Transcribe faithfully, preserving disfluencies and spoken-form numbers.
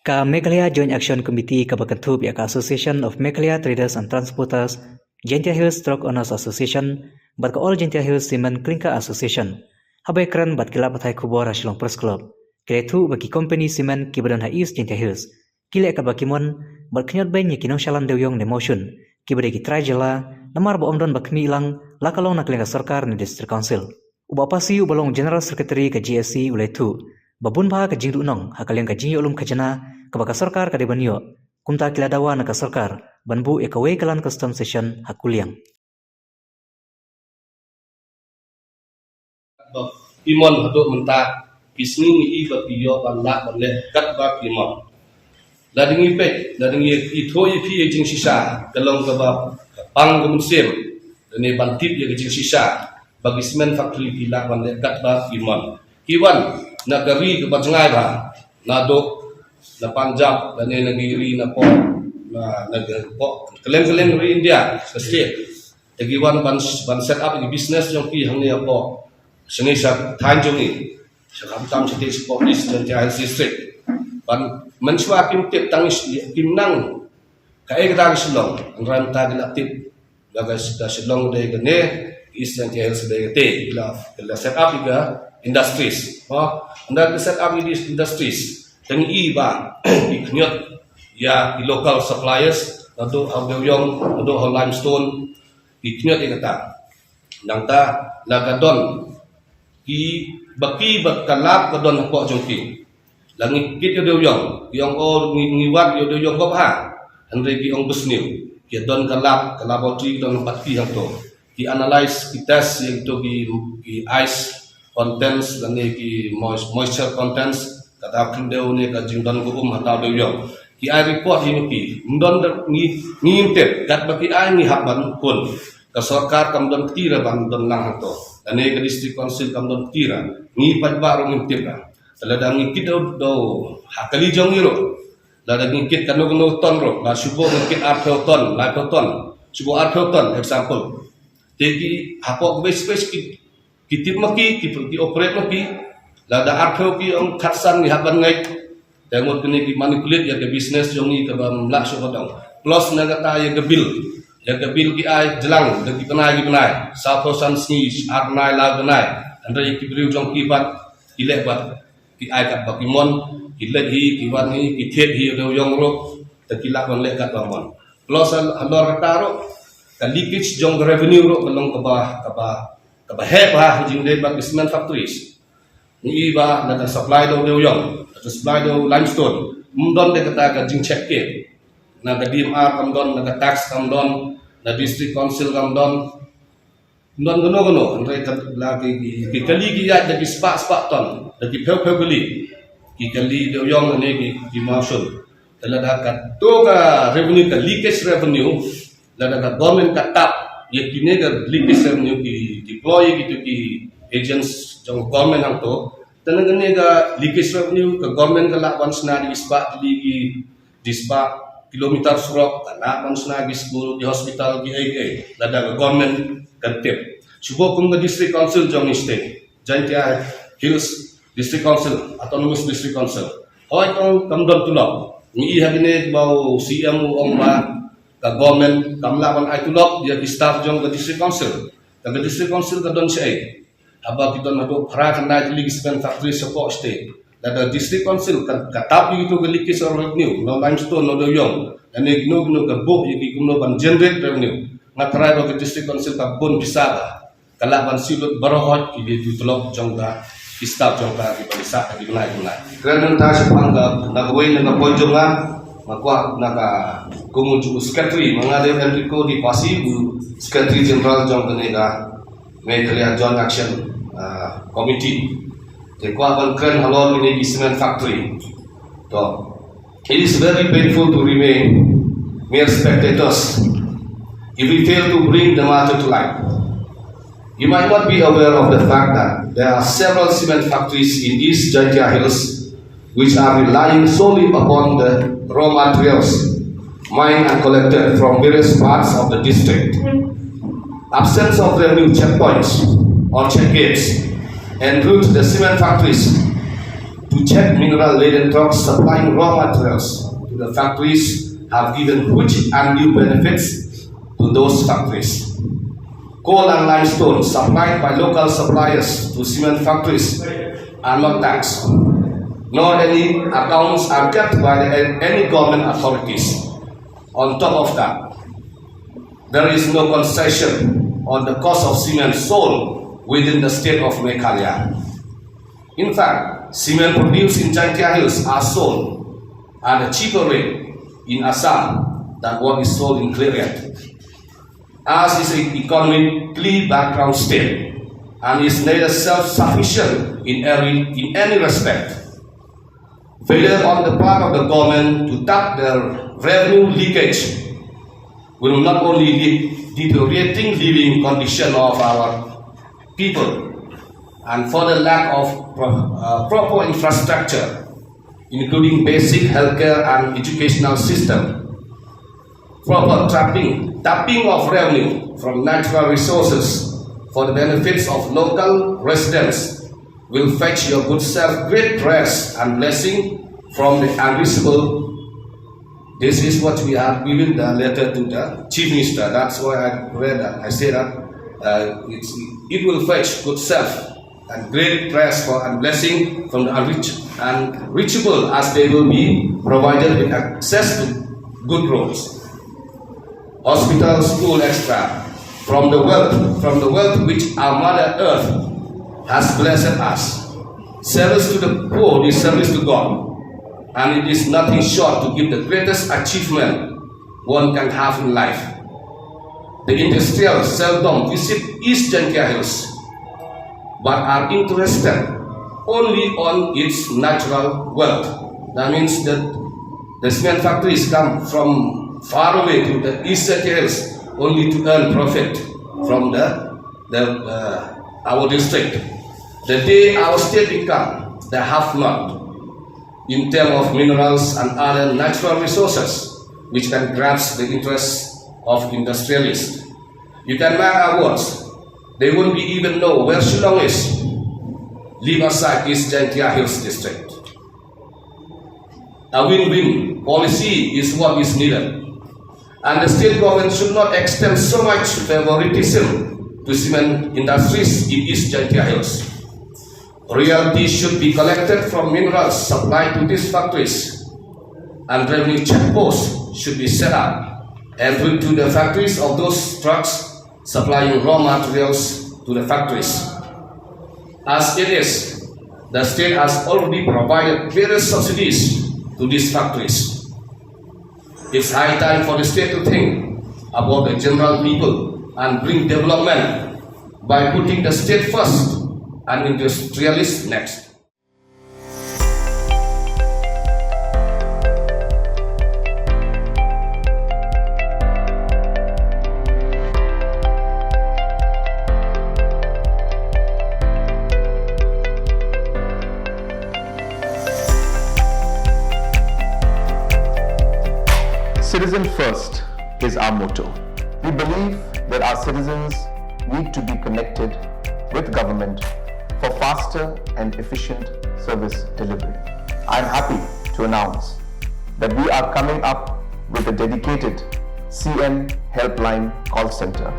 Ka Meghalaya Joint Action Committee kaba kynthup ïa ka Association of Meghalaya Traders and Transporters, Jaintia Hills Truck Owners Association, bad ka All Jaintia Hills Cement Clinker Association, haba ïakren bad ki lad pathai khubor ha Shillong Press Club, ki la ïathuh ba ki company cement kiba don ha East Jaintia Hills ki leh katba ki mon bad khñiot beiñ ïa ki nongshah lan dewïong ne mawshun kiba dei ki trai jylla, namar ba ym don ba khmih lang la ka long na ka liang ka sorkar ne District Council. U Bah Pasi uba long General Secretary ka G A C u la ïathuh ba bun bha ka jingduhnong ha ka liang ka jingïoh lum khajna kaba ka sorkar ka dei ban ïoh, kumta ki la dawa na ka sorkar ban buh ïa kawei ka Land Custom Station ha Kuliang. Ba phi mon haduh mynta, phi sngew ngi i ba phi ïoh ban lah ban leh katba phi mon. Lada ngi peit, lada ngi ithuh ïa phi ïa jingshisha, ka long kaba pang ka mynsiem, lane ban tip ïa ka jingshisha ba ki cement factory ki lah ban leh katba ki mon. Ki wan na ka ri kaba jngai bha, naduh na Punjab, lane na ki ri na pok, na, na ka pok kylleng kylleng ri India, ka state. Te ki wan ban, ban set up ïa ki business jong ki hangne hapoh, shane sha thaiñ jong ngi, sha khamtam shatei shapoh East Jaintia Hills District. Ban mynshuwa kim tip tang is, kim nang kaei kata ka Shillong, hynrei mynta ki la tip ba ka, ka Shillong dei kane, East Jaintia Hills dei kata, ki la, ki la set up ïa ka industries. Ha, ynda ki set up ïa ki industries, te ngi i ba ki khñiot ïa ki local suppliers, naduh ha dewïong, naduh ha limestone, ki khñiot ïa kata. Nangta la ka don ki, ba ki, ba ka lap ka don hapoh jong ki. La ngi kit ïa dewïong, ki ong, o, ngi, ngi wad ïa dewïong ba bha. Hynrei ki ong ba sniew. Ki don ka lap, ka laboratory ki don bad ki hangto. Ki analyze, ki test ïa kito ki, ki ice contents lane ki mois-, moisture contents, kata khyndew ne ka jingdon ka um ha dewïong. Ki ai report ïa ngi, ym don da ngi, ngi ngim tip, katba ki ai ngi hap ban khun. Ka sorkar kam don kti re ban don lang hangto. Lane ka District Council kam don kti re. Ngi paidbah ruh ngim tip re. Te lada ngi kit da u, da u ha kali jong ngi ruh, lada ngi kit kano kano ton ruh, la shu buh ngi kit arphew ton, laiphew ton, shu buh arphew ton, example. Te ki hapoh ka base base ki, ki tip ma ki, ki, ki operate ma ki, lada arphew ki ong khatsan ngi hap ban ngeit. Te ngut kine ki manipulate ïa ka business jong ngi kaba ym lah shuh ba dang. Plus na kata ïa ka bill. Ïa ka bill ki ai jlang da ki bnai ki bnai. Sawphew san sngi, ar bnai, lai bnai. Hynrei ïa ki briew jong ki pat, ki leh pat, ki ai katba ki mon, ki leit hi, ki wan hi, ki thied hi, dewïong ruh, te ki lah ban leh katba mon. Plus hal-, halor kata ruh, ka leakage jong ka revenue ruh ka long kaba, kaba, kaba heh bha ha jingdei bad ki cement factories. Ngi i ba lada supply da u dewïong, lada supply da u limestone, ym don de kata ka jingcheck ke. Na ka D M R kam don, na ka tax kam don, na District Council kam don. Ym don kano kano, hynrei ka la ki, ki, ki kali ki ïaid da ki spah spah ton, da ki phew phew kali. Ki kali dewïong ne ki, ki mawshun. Te lada kato ka revenue, ka leakage revenue, lada ka government ka tap ïa kine ka leakage revenue, ki deploy ïa kito ki agents jong government hangto. Te na kane ka leakage revenue ka government ka lah ban shna da ki spah tylli ki, ki spah kilometer surok, ka lah ban shna ki school, ki hospital, ki ei ei, lada ka government kan tip. Shu buh kum ka District Council jong ngi shatei, Jaintia Hills District Council, Autonomous District Council. Hooid, ong kam don tulop. Ngi i ha kine ba u C M u ong ba ka government kam lah ban ai tulop ïa ki staff jong ka District Council. Ka, ka District Council ka don shaei? Haba ki don haduh phra khyndai tylli ki cement factory shapoh state. Lada District Council ka, ka tap ïa kito ka leakage revenue, na u limestone, na u dewïong, lane kino kino ka buh ïa ki kumno ban generate revenue. Nga tharai ba ka District Council ka bun pisa ba ka lah ban siew lut baroh hooid ki, ki tulop jong ka, ki staff jong ka, kiba sah ha ki bnai bnai. Kren mynta shaphang ka, na kawei na ka point jong nga, nga kwah na ka, kum u secretary, ma nga dei Enrico D. Pasi, u Secretary General jong kane ka Meghalaya Joint Action, ah, Committee. Te kwah ban kren halor kine ki cement factory. To, it is very painful to remain mere spectators if we fail to bring the matter to light. You might not be aware of the fact that there are several cement factories in East Jaintia Hills which are relying solely upon the raw materials mined and collected from various parts of the district. Absence of revenue checkpoints or check gates enroute the cement factories to to check mineral-laden trucks supplying raw materials to the factories have given huge and new benefits to those factories. Coal and limestone supplied by local suppliers to cement factories are not taxed, nor any accounts are kept by the, any government authorities. On top of that, there is no concession on the cost of cement sold within the state of Meghalaya. In fact, cement produced in Jaintia Hills are sold at a cheaper rate in Assam than what is sold in Khliehriat. Ours is an economically background state and is neither self-sufficient in every, in any respect. Failure on the part of the government to tap the revenue leakage will not only lead deteriorating living condition of our people and further lack of pro-, uh, proper infrastructure, including basic healthcare and educational system, proper tapping, tapping of revenue from natural resources for the benefits of local residents will fetch your good self great rest and blessing from the unreachable. This is what we have given the letter to the Chief Minister. That's why I read that. I say that, uh, it's, it will fetch good self and great prayers for and blessing from the unreach-, unreachable, as they will be provided with access to good roads, hospital, school, et cetera. From the wealth, from the wealth which our Mother Earth has blessed us. Service to the poor is service to God, and it is nothing short to give the greatest achievement one can have in life. The industrial seldom visit East Jaintia Hills, but are interested only on its natural wealth. That means that the cement factories come from far away to the East Jaintia Hills only to earn profit from the, the, uh, our district. The day our state become the have not in terms of minerals and other natural resources which can grasp the interests of industrialists. You can mark our words, they won't be even know where Shillong is. Leave aside East Jaintia Hills District. A win-win policy is what is needed. And the state government should not extend so much favoritism to cement industries in East Jaintia Hills. Royalty should be collected from minerals supplied to these factories, and revenue check posts should be set up and route to the factories of those trucks supplying raw materials to the factories. As it is, the state has already provided various subsidies to these factories. It's high time for the state to think about the general people and bring development by putting the state first and industrialists next. Citizen first is our motto. We believe that our citizens need to be connected with government for faster and efficient service delivery. I am happy to announce that we are coming up with a dedicated C M Helpline call center.